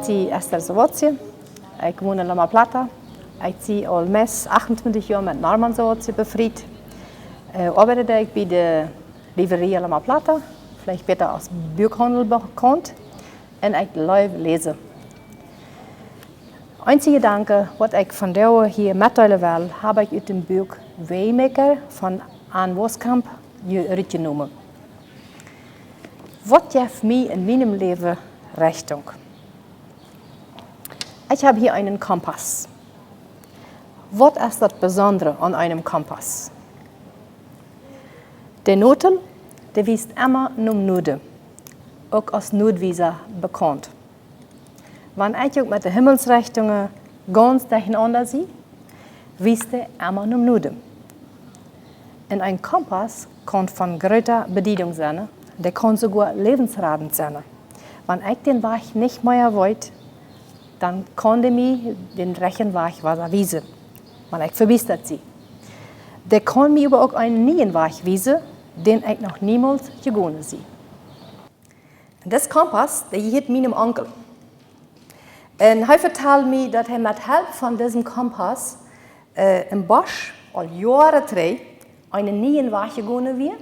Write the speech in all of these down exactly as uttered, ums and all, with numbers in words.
Ekj sie Esther Sawatzje. Ekj won en Loma Plata. Ekj sie aul meist achtuntwintich Joa met Norman Sawatzje befriet. Äh, oabeid ekj bie de Livreria Loma Plata, veleicht bäta aus Buakhaundel bekaunt. Un ekj leew läsen. Eensje Jedanken, waut ekj vondoag hia metdeelen well, hab ekj ut däm Buak Waymaker von Anne Voskamp je-, rutjenomen. Waut jeft mie en mienem Läwen Rechtunk? Ekj hab hia eenen Kompass. Waut es daut Besondre aun eenen Kompass? De Noten, dee wiest emma nom Norden, uk aus Nordwiesa bekaunt. Wan ekj uk met de Himmelsrechtungen gaunz derchenaunda sie, wiest dee emma nom Norden. Un een Kompass kaun von groote Bediedunk sennen, dee kaun soogoa läwensradent sennen. Wan ekj dän Wajch nich mea weet, dan kaun dee mie dän rajchten Wajch wada wiesen, wan ekj vebiestat sie. Dee kaun mie oba uk eenen nieen Wajch wiesen, dän ekj noch niemols jegonen sie. Un dis Kompass, dee jehieet mienem Onkel. Un hee vetald mie, daut hee met Help von disem Kompass, äh, em Bosch aul Joaren trigj eenen nieen Wajch jegonen wia,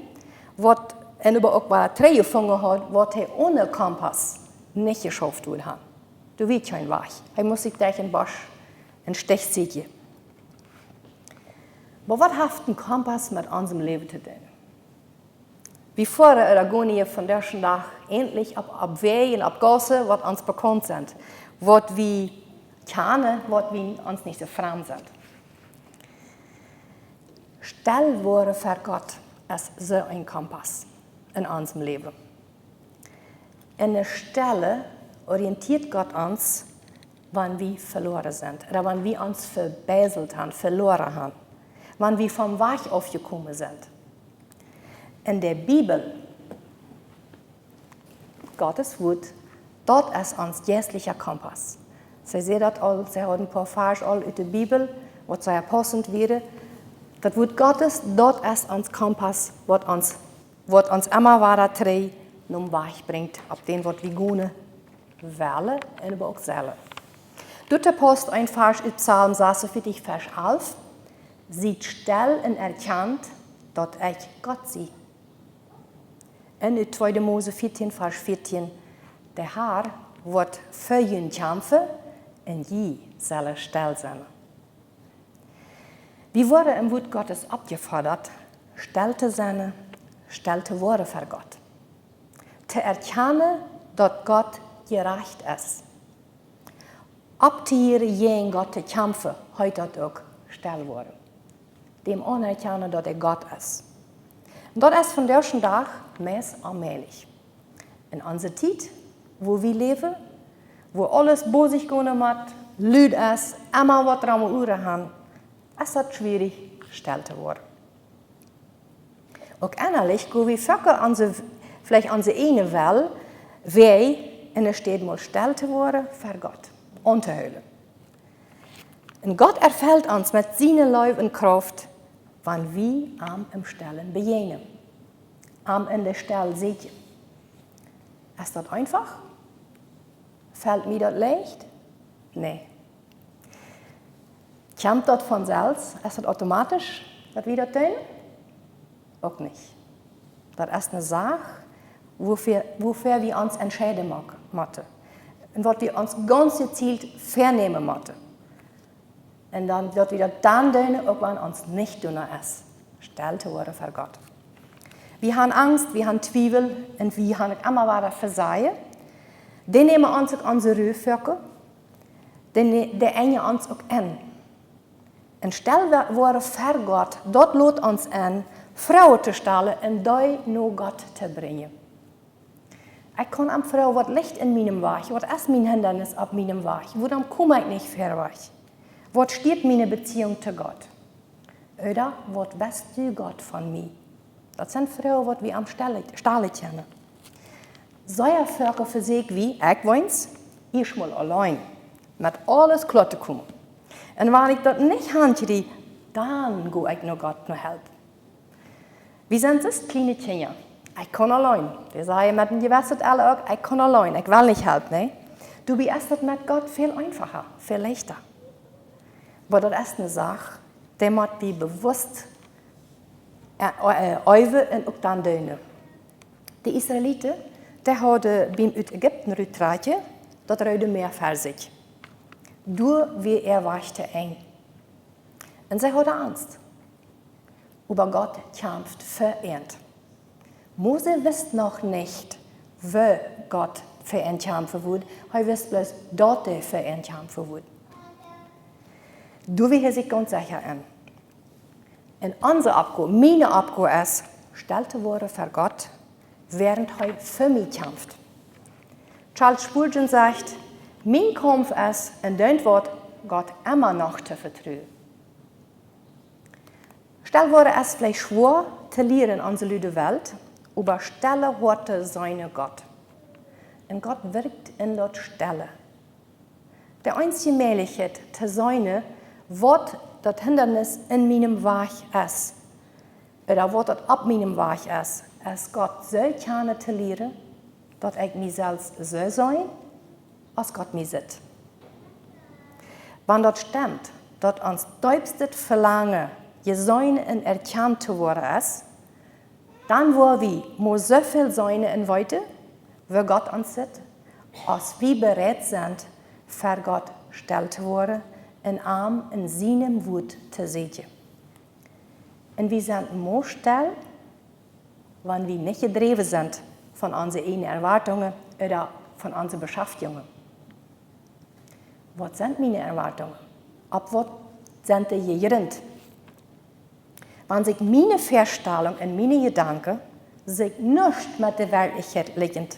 waut, un oba uk wada trigjjefungen haud, waut hee onen Kompass nich jeschauft wudd han. Doa wia kjeen Wajch. Hee must sikj derch dän Bosch een Stich sieekjen. Oba waut haft een Kompass met onsem Läwen to doonen? Wie foaren ooda gonen hia vondoag dän Dach eejentlich opp, opp Wäaj un opp Gaussen, waut ons bekaunt sent, waut wie kjanen, waut wie ons nich soo framd sent. Stell woaren fa Gott es soo een Kompass en onsem Läwen. En de Stell orientieet Gott ons, wan wie veloaren sent, ooda wan wie ons vebäselt han, veloaren han, wan wie vom Wajch aufjekomen sent. En de Bibel, Gottes Wuat, daut es ons jeistlicha Kompass. See säd daut aul, see haud een poa Varsch aul ut de Bibel, waut sea paussent wieren. Daut Wuat Gottes, daut es ons Kompass, waut ons, waut ons emma wada trigj nom Wajch brinjt, opp dän waut wie gonen wellen un oba uk sellen. Doatoo pausst een Varsch ut Psalm sasuntwintich, Varsch alf: Siet stell un erkjant, daut ekj Gott sie. Un ut tweede Mose vieetieen, Varsch vieetieen: De Har woat fa junt kjamfen un jie sellen stell sennen. Wie woaren em Wuat Gottes oppjefodat, stell to sennen, stell to woaren fa Gott. To erkjanen, daut Gott jerajcht es. Opptohieren jäajen Gott to kjamfen, heet daut uk stell woaren. Däm aunerkjanen, daut hee Gott es. Un daut es vondoag dän Dach meist onmäajlich. En onse Tiet, wua wie läwen, wua aules bosich gonen mott, lud es, emma waut rom de Uaren han, es daut schwierich, stell to woaren. Uk ennalich go wie foaken onse, veleicht onse eejne Well, wäaj, enne Städ mol stell to woaren fa Gott, auntohoolen. Un Gott erfelt ons met siene Leew un Krauft, wan wie am em Stellen bejäajnen. Am en de Stell seenen. Es daut eenfach? Felt mie daut leicht? Nä. Kjemt daut von selfst? Es daut automatisch, daut wie daut doonen? Uk nich. Daut es ne Sach, wuafäa, wuafäa wie ons entscheiden mo-, motten. Un waut wie ons gaunz jezielt väanämen motten. Un dan, daut wie daut dan doonen, uk wan ons nich doano es, stell to woaren fa Gott. Wie han Angst, wie han Twiewel un wie han uk emma wada Vesajen. Dee nämen ons uk onse Ru foaken. Dee ne-, dee enjen ons uk en. Un stell wo-, woaren fa Gott, daut lot ons en, Froagen to stalen un dee no Gott to brinjen. Ekj kaun am froagen: Waut licht en mienem Wajch? Waut es mien Hindanis opp mienem Wajch? Wuarom kom ekj nich verwoats? Waut stieet miene Beziehung to Gott? Ooda: Waut west du, Gott, von mie? Daut sent Froagen, waut wie am stelle-, stalen kjennen. Sea foaken vesäkj wie, ekj weens, ieescht mol auleen met aules kloa to komen. Un wan ekj daut nich hankjrie, dan go ekj no Gott no Help. Wie sent sest kjliene Kjinja. Ekj kaun auleen. Dee sajen met een jewesset Ella uk: Ekj kaun auleen, ekj well nich Help, nä? Doabie es daut met Gott väl eenfacha, väl leichta. Oba daut es eene Sach, dee mott wie bewusst, äh, äh, äwen un uk dan doonen. De Israeliten, dee hauden biem ut Ägipten ruttrakjen daut Roode Mäa ver sikj. Doa wia äa Wajch to Enj. Un see hauden Angst. Oba Gott kjamft fa an. Mose wist noch nich, woo Gott fa an kjamfen wudd. Hee wist bloos, daut hee fa an kjamfen wudd. Doa wia hee sikj gaunz secha aun. Un onse Oppgow, miene Oppgow es, stell to woaren fa Gott, wäarent hee fa mie kjamft. Charles Spurgeon sajcht: "Mien Kaumf es, un daut woat, Gott emma noch to vetruen." Stell woaren es veleicht schwoa to lieren en onse lude Welt, oba stelle Hoaten seenen Gott. Un Gott wirkjt en daut Stelle. De eensje Mäajlichkjeit to seenen, waut daut Hindanis en mienem Wajch es, ooda waut daut opp mienem Wajch es, es Gott soo kjanen to lieren, daut ekj mie selfst soo see, aus Gott mie sitt. Wan daut stemt, daut ons deepstet Velangen, jeseenen un erkjant to woaren es, dan woa wie mau soo väl seenen un weeten, woo Gott ons sitt, aus wie bereit sent, ver Gott stell to woaren un am en sienem Wuat to sieekjen. Un wie sent mau stell, wan wie nich jedräwen sent von onse eejne Erwartungen ooda von onse Beschaftungen. Waut sent miene Erwartungen? Opp waut sent dee jejrunt? Wan sikj miene Väastalunk un miene Jedanken sikj nuscht met de Werkjlichkjeit likjent,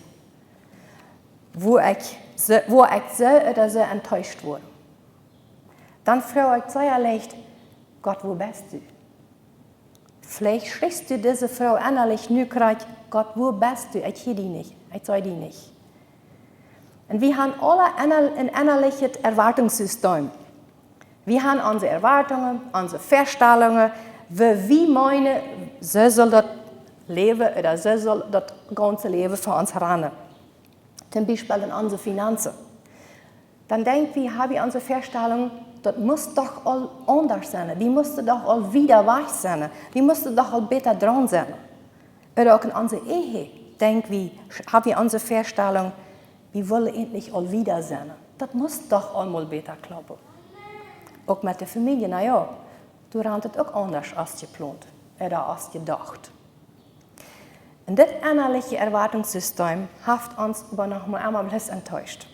woa ekj soo, woa ekj soo ooda soo enttäuscht woaren, dan froag ekj sea leicht: "Gott, wua best du?" Veleicht schrichst du dise Froag ennalich nu krakjt: "Gott, wua best du? Ekj hia die nich, ekj see die nich." Un wie haben aule enna-, een ennalichet Erwartungssystem. Wie haben onse Erwartungen, onse Väastalungen, woo wie meenen, soo saul daut Läwen ooda soo saul daut gaunze Läwen fa ons rannen. Toom Biespel en onse Finanzen. Dan denkj wie, haben wie onse Väastalunk, daut mott doch aul aundasch sennen. Wie motten doch aul wieda wajch sennen. Wie motten doch aul bäta draun sennen. Ooda uk en onse Ehe, denkj wie, haben wie onse Väastalunk, wie wellen eejentlich aul wieda sennen. Daut mott doch aul mol bäta kloppen. Uk met de Famielje, na jo, doa rant et uk aundasch aus jeplont ooda aus jedocht. Un dit ennaliche Erwartungssystem haft ons oba noch mau emma bloos enttäuscht,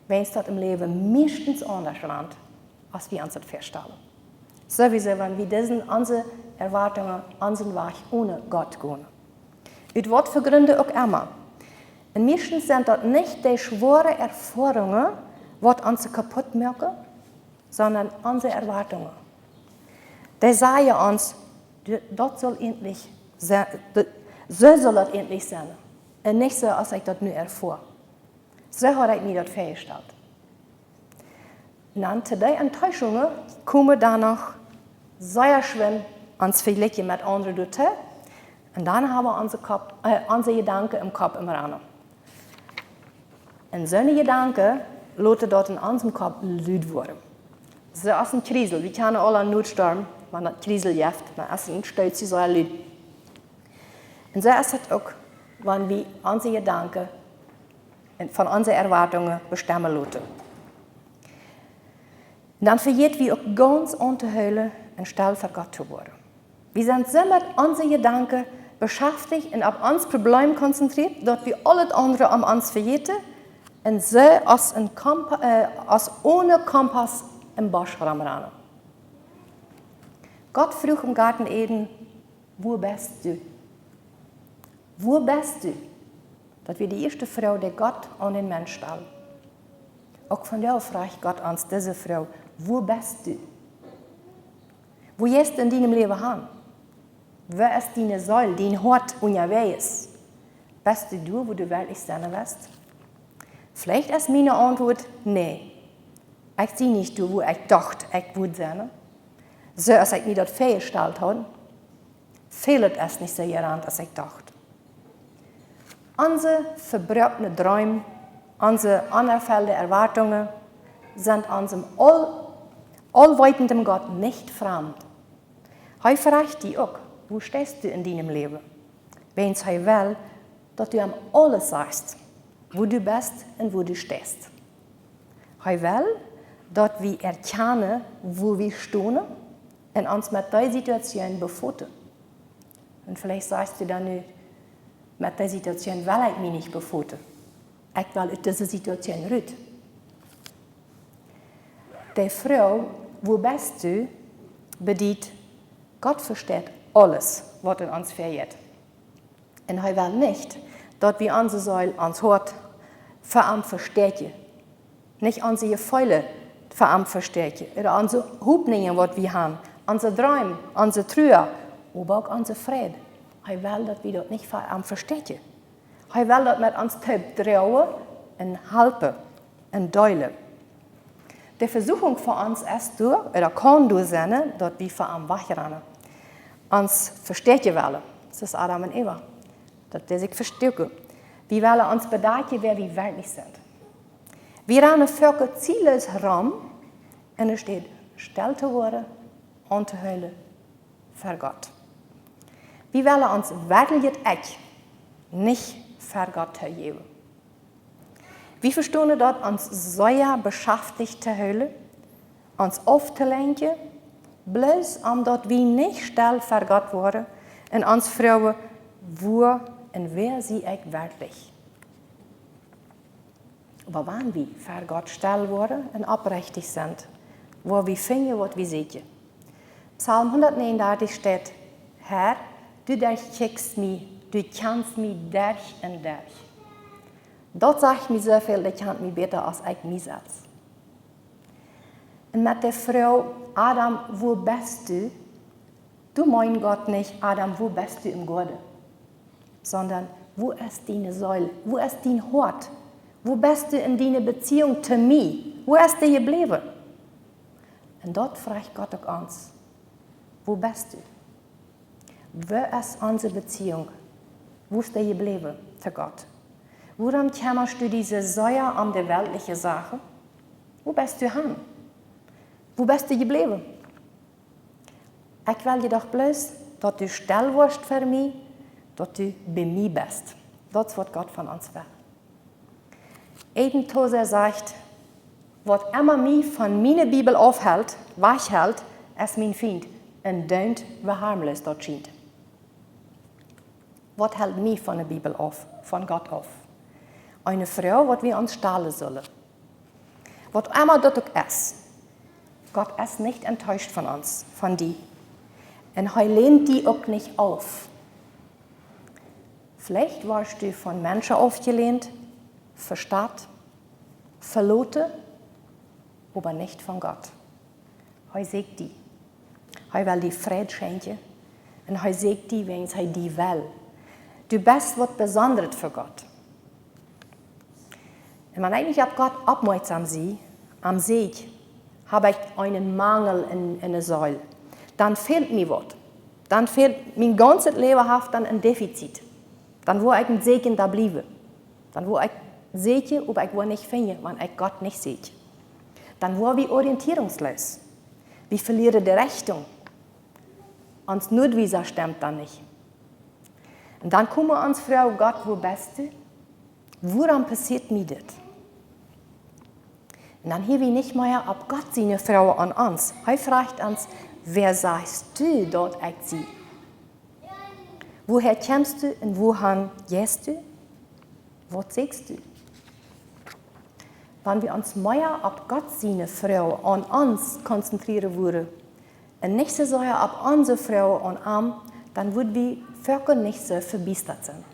wiels daut em Läwen meistens aundasch rant, aus wie ons daut väastalen. Sowieso, wan wie dise, onse Erwartungen, onsen Wajch onen Gott gonen. Ut waut fa Jrund uk emma. Un meistens sent daut nich de schwoare Erfoarungen, waut ons kaputt moaken, sonda onse Erwartungen. Dee sajen ons, d-, daut saul eejentlich se-, d-, soo saul daut eejentlich sennen. Un nich soo, aus ekj daut nu erfoa. Soo haud ekj mie daut väajestalt. Un dan to dee Enttäuschungen komen dan noch sea schwind ons Vejlikjen met aundre doatoo. Un dan haben wie onse Kopp, äh, onse Jedanken em Kopp emrannen. Un soone Jedanken loten daut en onsem Kopp lud woaren. Soo aus een Kjriesel. Wie kjanen aule een Notstorm, wan daut Kjriesel jeft, dan es een Stoot soo lud. Un soo es et uk, wan wie onse Jedanken un von onse Erwartungen bestemmen loten. Dan vejäten wie uk gaunz auntohoolen un stell ver Gott to woaren. Wie sent soo met onse Jedanken beschäftigt un opp ons Problem konzentrieet, daut wie aulet aundre om ons vejäten un soo aus een Kompa-, äh, aus onen Kompass em Bosch romrannen. Gott fruach em Goaden Eden: "Wua best du? Wua best du?" Daut wia de ieeschte Froag, dee Gott aun dän Mensch stald. Uk vondoag fruacht Gott ons dise Froag: "Wua best du? Wua jeist du en dienem Läwen han? Wua es diene Seel, dien Hoat unjawäajes? Best du doa, wua du werkjlich sennen west?" Veleicht es miene Auntwuat: "Nä, ekj sie nich doa, wua ekj docht, ekj wudd sennen. Soo aus ekj mie daut väajestalt haud. Väl es nich soo jerant, aus ekj docht." Onse vebroakne Dreem Onse onerfüllte Erwartungen sent onsem all, allweetenden Gott nich framd. Hee froagt die uk: Wua steist du en dienem Läwen? Wiels hee well, daut du am aules sajchst, wua du best un wua du steist. Hee well, daut wie erkjanen, wua wie stonen un ons met dee Situation befoten. Un veleicht sajchst du dan nu: Met dee Situation well ekj mie nich befoten. Ekj well ut dise Situation rut. De Froag: Wua best du? bediet, Gott vesteit aules, waut en ons väajeit. Un hee well nich, daut wie onse Seel, ons Hoat, fa am vestäakjen. Nich onse Jefeelen fa am vestäakjen. Ooda onse Hopninjen, waut wie haben. Onse Dreem, onse Trua, oba uk onse Fräd. Hee well, daut wie daut nich fa am vestäakjen. Hee well daut met ons toop droagen un halpen un deelen. De Vesuchung fa ons es doa, ooda kaun doa sennen, daut wie fa am wajchranen. Ons vestäakjen wellen. Daut es Adam un Eva. Daut dee sikj vestäakjen. Wie wellen ons bedakjen, wäa wie werkjlich sent. Wie ranen foaken zielloos rom, enne Städ stell to woaren, auntohoolen fa Gott. Wie wellen ons werkjlichet Ekj nich fa Gott tooläwen. Wie vestonen daut, ons sea beschaftich to hoolen, ons auftolenkjen, bloos om daut wie nich stell fa Gott woaren un ons froagen: Wua un wäa sie ekj werkjlich? Oba wan wie fa Gott stell woaren un oprechtich sent, woa wie finjen, waut wie sieekjen. Psalm hundatnäajenundartich steit: Herr, du derchkjikjst mie, du kjanst mie derch un derch. Daut sajcht mie soo väl, dee kjant mie bäta aus ekj mie selfst. Un met de Froag: Adam, wua best du? Doa meent Gott nich: Adam, wua best du em Goaden? Sonda: Wua es diene Seel? Wua es dien Hoat? Wua best du en diene Beziehung to mie? Wua es dee jebläwen? Un daut froagt Gott uk ons: Wua best du? Wua es onse Beziehung? Wua es dee jebläwen to Gott? Wuarom kjemmascht du die soo sea om de weltliche Sachen? Wua best du han? Wua best du jebläwen? Ekj well je doch bloos, daut du stell woascht fa mie, daut du bie mie best. Daut es, waut Gott von ons well. Eben Tozer sajcht: Waut emma mie von miene Bibel aufhelt, wajchhelt, es mien Fient, un deent, woo harmloos daut schient. Waut helt mie von de Bibel auf, von Gott auf? Eene Froag, waut wie ons stalen sellen. Waut emma daut uk es, Gott es nich enttäuscht von ons, von die. Un hee länt die uk nich auf. Veleicht woascht du von Menschen aufjelänt, vestalt, veloten, oba nich von Gott. Hee sieekjt die. Hee well die Fräd schenkjen. Un hee sieekjt die, wiels hee die well. Du best waut Besondret fa Gott. Un wan ekj nich opp Gott oppmoakjsom sie, am sieekj, hab ekj eenen Mangel en, en de Seel. Dan fält mie waut. Dan fält, mien gaunzet Läwen haft dan een Defizit. Dan woa ekj em Sieekjen doa bliewen. Dan woa ekj sieekjen, oba ekj woa nich finjen, wan ekj Gott nich sieekj. Dan woa wie orientierungsloos. Wie velieren de Rechtunk. Ons Noadwiesa stemt dan nich. Un dan kjemt ons Froag: Gott, wua best du? Wuarom passieet mie dit? Un dan hia wie nich mea opp Gott siene Froag aun ons. Hee froagt ons: Wäa sajchst du, daut ekj sie? Wuaha kjemst du un wuahan jeist du? Waut sieekjst du? Wan wie ons mea opp Gott siene Froag aun ons konzentrieren wudden un nich soo sea opp onse Froag aun am, dan wudd wie foaken nich soo vebiestat sennen.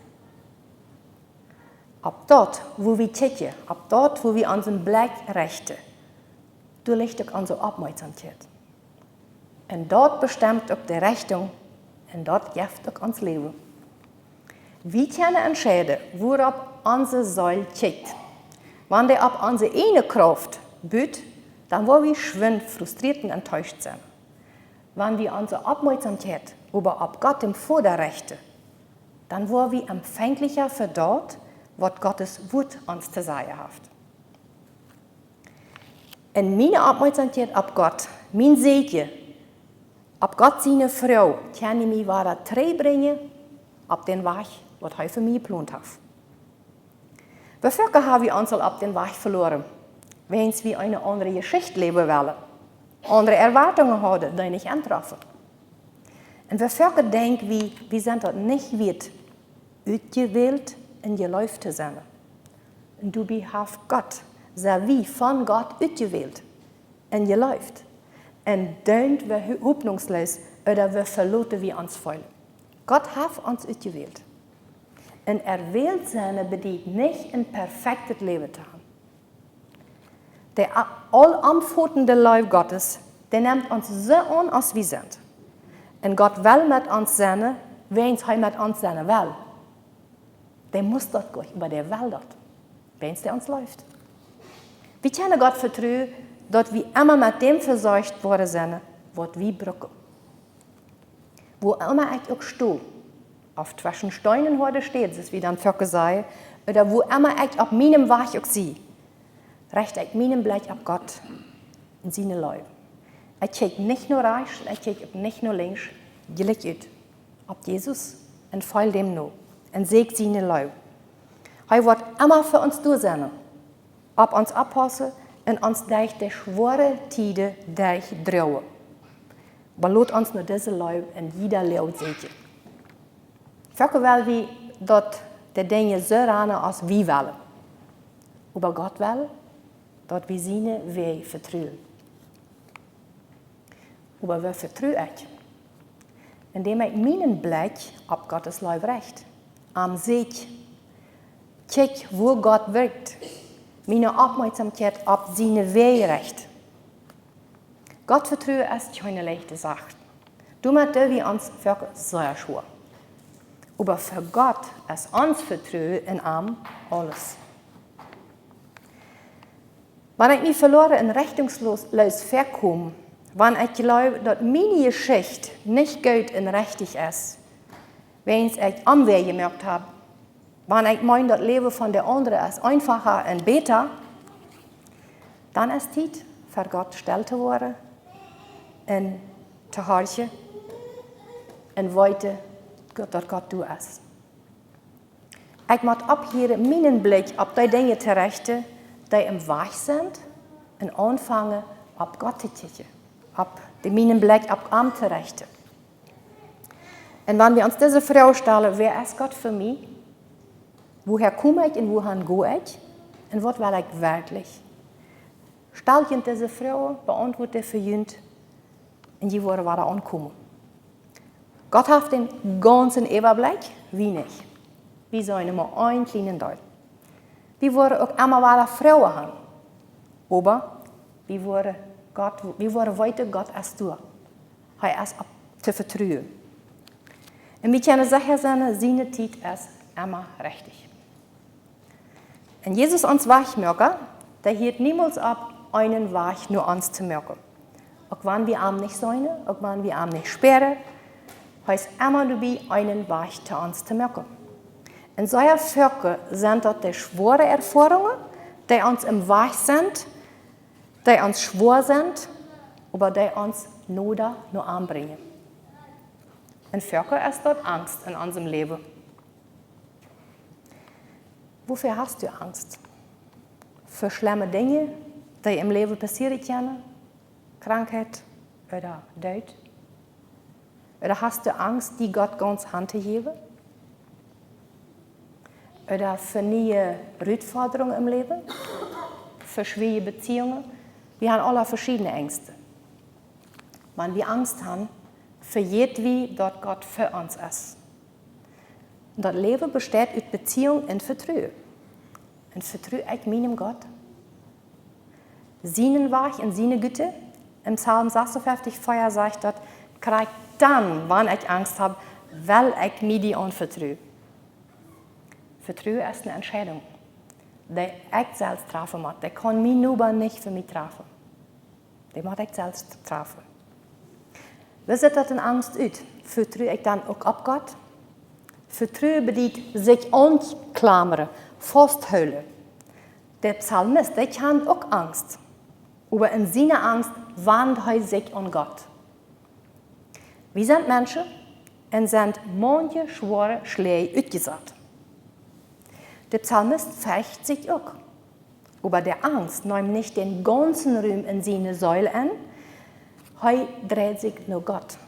Opp daut, wua wie kjikjen, opp daut, wua wie onsen Blekj rechten, doa licht uk onse Oppmoakjsomkjeit. Un daut bestemt uk de Rechtunk, un daut jeft uk ons Läwen. Wie kjennen entscheiden, wuaropp onse Seel kjikjt. Wan dee opp onse ieejne Krauft but, dan woa wie schwind frustrieet un enttäuscht sennen. Wan wie onse Oppmoakjsomkjeit oba opp Gott, däm Voda, rechten, dan woa wie empfänglicha fa daut, waut Gottes Wuat ons to sajen haft. Un miene Oppmoakjsomkjeit opp Gott, mien Sieekjen, opp Gott siene Froag, kaun mie wada trigjbrinjen opp dän Wajch, waut hee fa mie jeplont haft. Woo foaken ha wie ons aul opp dän Wajch veloaren, wiels wie eene aundre Jeschicht läwen wellen, aundre Erwartungen hauden, dee nich entroffen. Un woo foaken denkj wie, wie sent daut nich wieet, utjewält un jeleeft to sennen. Un doabie haft Gott, sent wie von Gott utjewält un jeleeft. Un dan wie hu-, hopninjsloos ooda wie veloten wie ons feelen. Gott haft ons utjewält. Un erwählt sennen bediet nich een perfektet Läwen to haben. De a-, aulomfattende Leew Gottes, dee nemt ons soo aun aus wie sent. Un Gott well met ons sennen, wiels hee met ons sennen well. Dee mott daut goanich, oba dee well daut, wiels hee ons leeft. Wie kjennen Gott vetruen, daut wie emma met däm vesorcht woaren sennen, waut wie brucken. Wua emma ekj uk sto, auf tweschen Steen un hoade Städ, soo aus wie dan foaken sajen, ooda wua emma ekj opp mienem Wajch uk sie, recht ekj mienen Blikj opp Gott un siene Leew. Ekj kjikj nich no rajchts un ekj kjikj uk nich no linkjs, jlikj ut opp Jesus un feel däm no un sieekj siene Leew. Hee woat emma fa ons doa sennen, opp ons oppaussen un ons derch de schwoare Tieden derchdroagen. Oba lot ons no dise Leew en jieda Loag sieekjen. Foaken well wie, daut de Dinja soo rannen aus wie wellen. Oba Gott well, daut wie siene Wäaj vetruen. Oba woo vetru ekj? Endäm ekj mienen Blikj opp Gottes Leew recht, am sieekj, kjikj, wua Gott wirkjt, miene Oppmoakjsomkjeit opp siene Wäaj recht. Gott vetruen es kjeene leichte Sach. Doamet doo wie ons foaken sea schwoa. Oba fa Gott es ons Vetruen en am aules. Wan ekj mie veloaren un rechtungsloos väakom, wan ekj jleew, daut miene Jeschicht nich goot un rechtich es, wiels ekj Omwäaj jemoakt hab, wan ekj meen, daut Läwen von de aundre es eenfacha un bäta, dan es Tiet fa Gott stell to woaren un to horchen un weeten, daut Gott doa es. Ekj mott opphieren, mienen Blikj opp dee Dinja to rechten, dee em Wajch sent, un aunfangen, opp Gott to kjikjen, opp de, mienen Blikj opp am to rechten. Un wan wie ons dise Froag stalen, wäa es Gott fa mie? Wuaha kom ekj un wuahan go ekj? Un waut well ekj werkjlich? Stalt junt dise Froag, beauntwuat dee fa junt, un jie woaren wada aunkomen. Gott haft dän gaunzen Äwablikj, wie nich. Wie sent mau een kjlienen Deel. Wie woaren uk emma wada Froagen haben. Oba wie woaren Gott, wie woaren weeten, Gott es doa. Hee es opp to vetruen. Un wie kjennen secha sennen, siene Tiet es emma rechtich. Un Jesus, ons Wajchmoaka, dee hieet niemols opp, eenen Wajch no ons to moaken. Uk wan wie am nich seenen, uk wan wie am nich spieren, hee es emma doabie, eenen Wajch to ons to moaken. Un sea foaken sent daut de schwoare Erfoarungen, dee ons em Wajch sent, dee ons schwoa sent, oba dee ons noda no am brinjen. Un foaken es daut Angst en onsem Läwen. Wuafäa hast du Angst? Fa schlemme Dinja, dee em Läwen passieren kjennen? Krankheit ooda Doot? Ooda hast du Angst, die Gott gaunz hantojäwen? Ooda fa niee Rutfodrungen em Läwen? Fa schwoare Beziehungen? Wie haben aula veschiedne Angsten. Wan wie Angst haben, vejäten wie, daut Gott fa ons es. Daut Läwen besteit ut Beziehung un Vetruen. Un vetru ekj mienem Gott sienen Wajch un siene Goodheit? Em Psalm sasuntachzig, vea sajcht daut: "Krakjt dan, wan ekj Angst hab, well ekj mie die aunvetruen." Vetruen es eene Entscheidunk, dee ekj selfst trafen mott. Dee kaun mien Noba nich fa mie trafen. Dee mott ekj selfst trafen. Woo sitt daut met Angst ut? Vetru ekj dan uk opp Gott? Vetruen bediet sikj aunklamren, fausthoolen. De Psalmist, dee kjant uk Angst. Oba en siene Angst wand hee sikj aun Gott. Wie sent Menschen un sent maunche schwoare Schläaj utjesat. De Psalmist fercht sikj uk. Oba de Angst nemt nich dän gaunzen Rum en siene Seel en. Hee dreit sikj no Gott.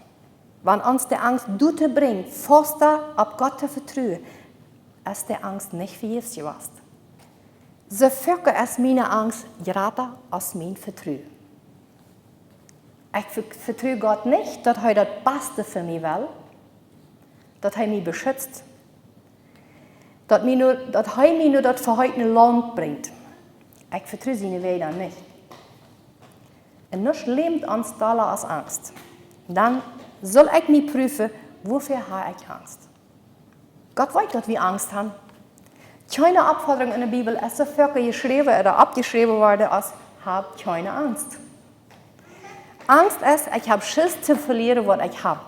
Wan ons de Angst doatoo brinjt, fausta opp Gott to vetruen, es de Angst nich vejäfs jewast. Soo foaken es miene Angst jrata aus mien Vetruen. Ekj ve-, vetru Gott nich, daut hee daut Baste fa mie well, daut hee mie beschützt, daut, mie no, daut hee mie no daut veheetne Launt brinjt. Ekj vetru siene Wäaj nich. Un nuscht lämt ons dolla aus Angst. Dan sull ekj mie prüfen, wuafäa ha ekj Angst? Gott weet, daut wie Angst han. Kjeene Oppfodrunk en de Bibel es soo foaken jeschräwen ooda oppjeschräwen worden aus: Hab kjeene Angst. Angst es: Ekj hab Schiss to velieren, waut ekj hab.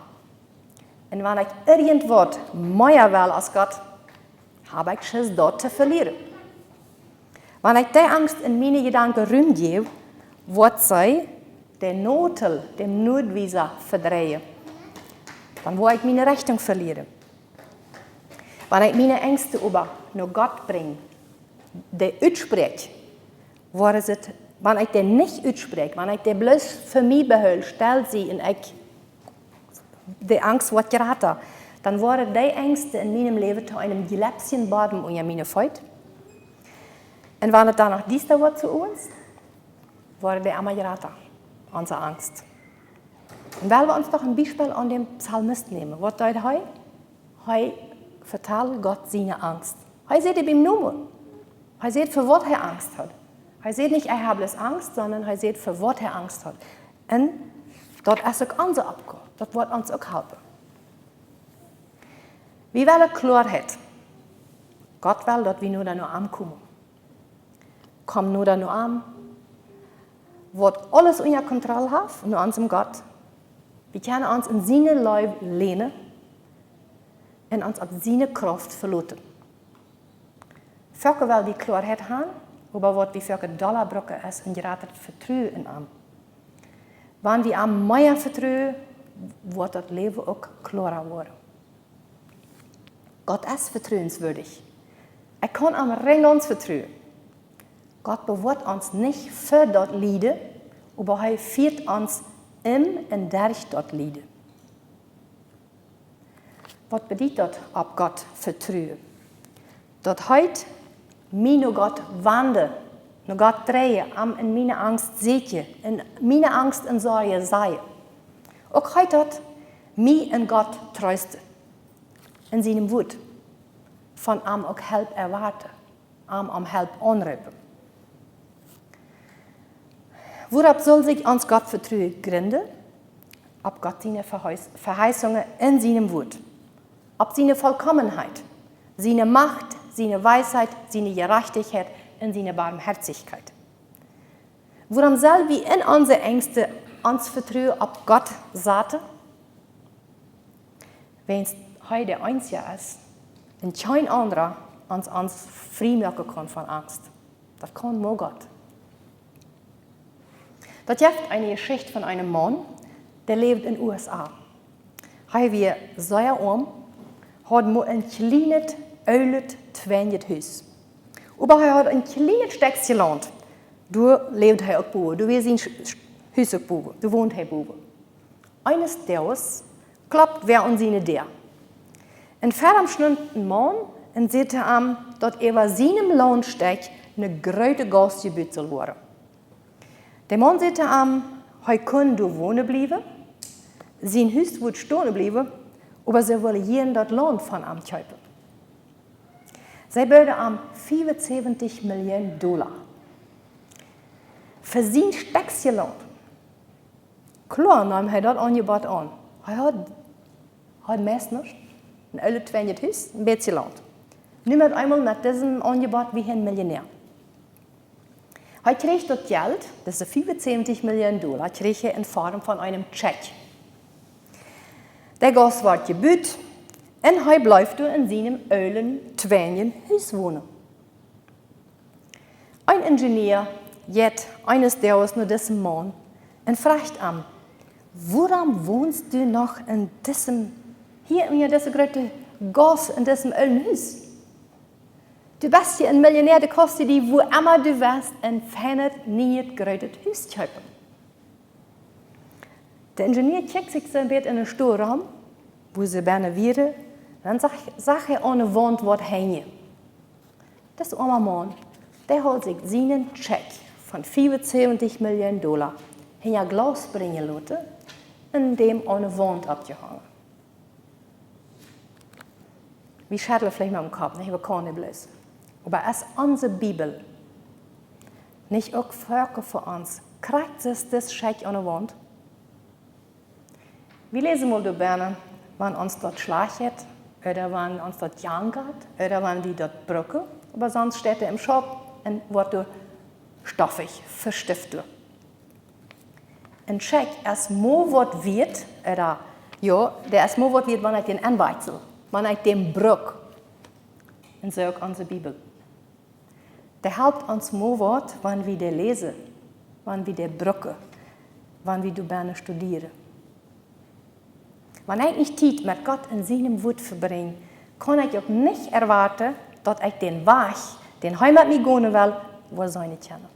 Un wan ekj irjentwaut mea well aus Gott, hab ekj Schiss, daut to velieren. Wan ekj dee Angst en miene Jedanken Rum jäw, woat see de Notel, dän Notwiesa vedreien. Dan woa ekj miene Rechtunk velieren. Wan ekj miene Angst oba no Gott brinj, dee utspräakj, woat et, wan ekj dee nich utspräakj, wan ekj dee bloos fa mie behool, stell sie un ekj, de Angst woat jrata, dan woaren dee Angsten en mienem Läwen to eenem jlepsjen Bodem unja miene Feet. Un wan et dan noch diesta woat to ons, woaren dee emma jrata, onse Angst. Un well wie ons doch een Biespel aun dän Psalmist nämen. Waut deed hee? Hee vetald Gott siene Angst. Hee säd biem Nomen. Hee säd, fa waut hee Angst haud. Hee säd nich, ekj hab bloos Angst, sonda hee säd, fa waut hee Angst haud. Un daut es uk onse Oppgow. Daut woat ons uk halpen. Wie wellen Kloaheit. Gott well, daut wie noda no am komen. Kom noda no am, waut aules unja Kontroll haft, no onsem Gott. Wie kjennen ons en siene Leew länen un ons opp siene Krauft veloten. Foaken well wie Kloaheit han, oba waut wie foaken dolla brucken es een jratet Vetruen en am. Wan wie am mea vetruen, woat daut Läwen uk kloara woaren. Gott es vetruenswürdig. Ekj kaun am rein gaunz vetruen. Gott bewoat ons nich fa daut Lieden, oba hee fieet ons em un derch daut Lieden. Waut bediet daut, opp Gott vetruen? Daut heet, mie no Gott wenden, no Gott dreien, am en miene Angst sieekjen, en miene Angst un Sorjen sajen. Uk heet daut, mie en Gott treesten, en sienem Wuat, von am uk Help erwoaten, am om Help aunroopen. Wuaropp sull sikj ons Gottvetruen grinden? Opp Gott siene Verheis-, Verheißungen en sienem Wuat. Opp siene Vollkommenheit, siene Macht, siene Weisheit, siene Jerajchtichkjeit un siene Barmherzigkjeit. Wuarom sell wie en onse Angst ons Vetruen opp Gott saten? Wiels hee de eensja es un kjeen aundra ons, ons frie moaken kaun von Angst. Daut kaun mau Gott. Daut jeft eene Jeschicht von eenen Maun, dee läwd en U S A. Hee wia sea oam, haud mau een kjlienet, oolet, twenjet Hus. Oba hee haud een kjlienet Stekjsje Launt. Doa läwd hee uk bowen. Doa wia sien Sch-, Sch-, Hus uk bowen. Doa wond hee bowen. Eenes Doages kloppt wäa aun siene Däa. Un ver am stunt een Maun un säd to am, daut äwa sienem Launtstekj ne groote Gauss jebut sull woaren. De Maun säd to am, hee kunn doa wonen bliewen, sien Hus wudd stonen bliewen, oba see wullen jieren daut Launt von am kjeepen. See boden am fiefunsäwentich Milljoon Dolla fa sien Stekjsje Launt. Kloa neem hee daut Aunjebott aun. Hee haud, haud meist nuscht, een oolet twenjet Hus, een bät Launt. Nu met eemol met disem Aunjebott wia hee een Millionär. Hee kjrieech daut Jelt, dise fiefunsäwentich Milljoon Dolla, kjrieech hee en Form von eenen Tschekj. De Gauss wort jebut un hee bleef doa en sienem oolen twenjen Hus wonen. Een Ingenieur jeit eenes Doages no disen Maun un froagt am: "Wuarom wonst du noch en disen, hia en dise groote Gauss, en disen oolen Hus? Du best je een Millionär, du kaust die, wua emma du west, een fienet, nieet, grootet Hus kjeepen." De Ingenieur kjikjt sikj soo een bät en de Stoaruim, wua see bennen wieren, dan sach, sach hee aun de Waunt waut henjen. Dis oama Maun, dee haud sikj sienen Scheck von fiefunsäwentich Millionen Dolla hinja Glaus brinjen loten un däm aun de Waunt oppjehongen. Wie schedlen veleicht met dän Kopp, nich? Wie kjennen bloos. Oba es onse Bibel nich uk foaken fa ons krakjt soo aus dis Scheck aun de Waunt? Wie läsen mol doa bennen, wan ons daut schlajcht jeit, ooda wan ons daut jankat, ooda wan wie daut brucken, oba sonst steit et em Schaup un woat doa stoffich, vestift doa. Een Scheck es mau waut wieet, ooda, jo, dee es mau waut wieet, wan ekj dän enwakjsel, wan ekj dän bruk. Un soo uk onse Bibel. Dee halpt ons mau waut, wan wie dee läsen, wan wie dee brucken, wan wie doa bennen studieren. Wan ekj nich Tiet met Gott en sienem Wuat vebrinj, kaun ekj uk nich erwoaten, daut ekj dän Wajch, dän hee met mie gonen well, woa seenen kjennen.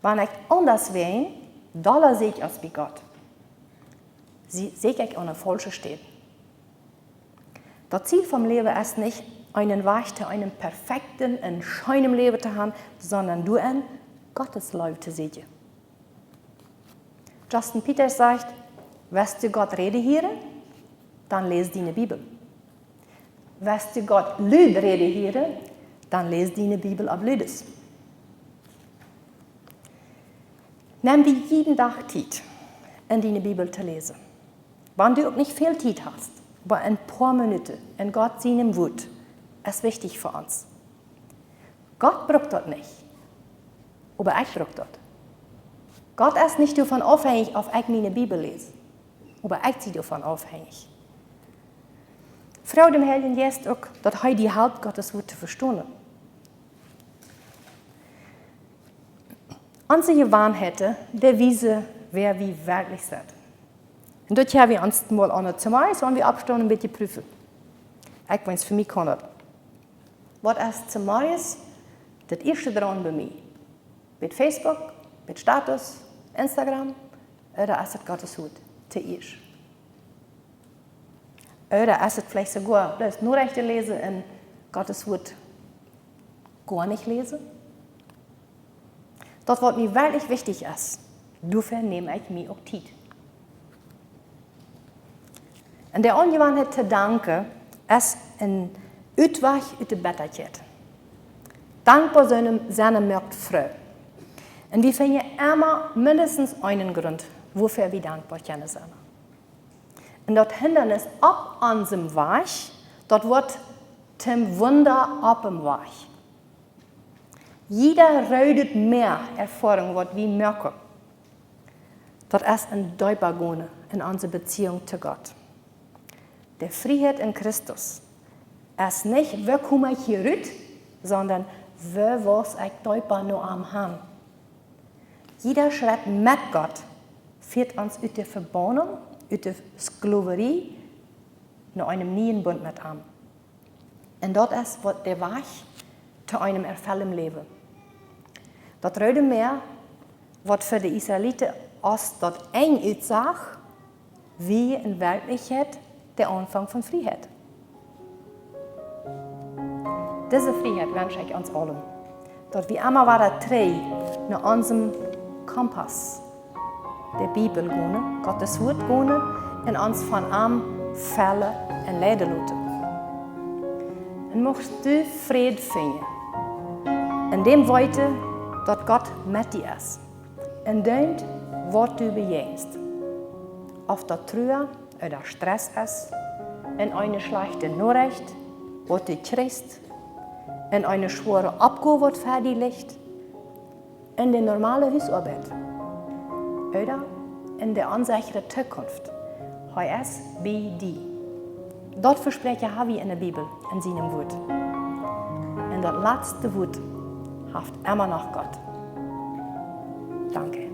Wan ekj aundasch wäa, dolla sieekj aus bie Gott, sie-, sieekj ekj aun eene faulsche Städ. Daut Ziel vom Läwen es nich, eenen Wajch to eenem perfekten un scheenen Läwen to haben, sonda doarenn Gottes Leew to seenen. Justin Peters sajcht: "West du Gott räden hieren, dan läs diene Bibel. West du Gott lud räden hieren, dan läs diene Bibel opp ludes." Nem die jieden Dach Tiet, en diene Bibel to läsen. Wan du uk nich väl Tiet hast, oba een poa Minuten en Gott sienem Wuat es wichtich fa ons. Gott brukt daut nich, oba ekj bruk daut. Gott es nich doavon aufhenjich, auf ekj miene Bibel läs, oba ekj sie doavon aufhenjich. Froag däm Heiljen Jeist uk, daut hee die halpt, Gottes Wuat to vestonen. Onse Jewanheiten, dee wiesen, wäa wie werkjlich sent. Un daut ha wie ons mol aun daut zemorjes, wan wie oppstonen, een bät proowen. Ekj weet, fa mie kaun daut. Waut es zemorjes daut ieeschte draun bie mie? Bie Facebook, bie Status, Instagram, ooda es et Gottes Wuat to ieescht? Ooda es et veleicht soogoa bloos Norechten läsen un Gottes Wuat goa nich läsen? Daut, waut mie werkjlich wichtich es, doafäa nem ekj mie uk Tiet. Un de Aunjewanheit to danken es een Utwajch ut de Bettakjeit. Dankboa sennen, sennen moakt froo. Un wie finjen emma mindestens eenen Grunt, wuafäa wie dankboa kjennen sennen. Un daut Hindanis opp onsem Wajch, daut woat toom Wunda oppem Wajch. Jieda roodet Mäa Erfoarunk, waut wie moaken, daut es een deepa gonen en onse Beziehung to Gott. De Frieheit en Christus es nich, woo kom ekj hia rut, sonda woo wauss ekj deepa no am han. Jieda Schrett met Gott fieet ons ut de Vebaununk, ut de Sklowerie, no eenen nieen Bunt met am. Un daut es waut de Wajch to eenen erfellten Läwen. Daut Roode Mäa, waut fa de Israeliten aus daut Enj utsach, wia en Werkjlichkjeit de Aunfank von Frieheit. Dise Frieheit wensch ekj ons aulen, daut wie emma wada trigj no onsem Kompass, de Bibel, gonen, Gottes Wuat gonen un ons von am fellen un leiden loten. Un muchst du Fräd finjen en däm weeten, daut Gott met die es, en däm, waut du bejäajenst. Auf daut Trua ooda Stress es, en eene schlajchte Norecht, waut du kjrichst, en eene schwoare Oppgow, waut fa die licht, en de normale Husoabeit, ooda en de onsechere Tookunft. Hee es bie die. Daut Vespräakjen ha wie en de Bibel, en sienem Wuat. Un daut latste Wuat haft emma noch Gott. Danke.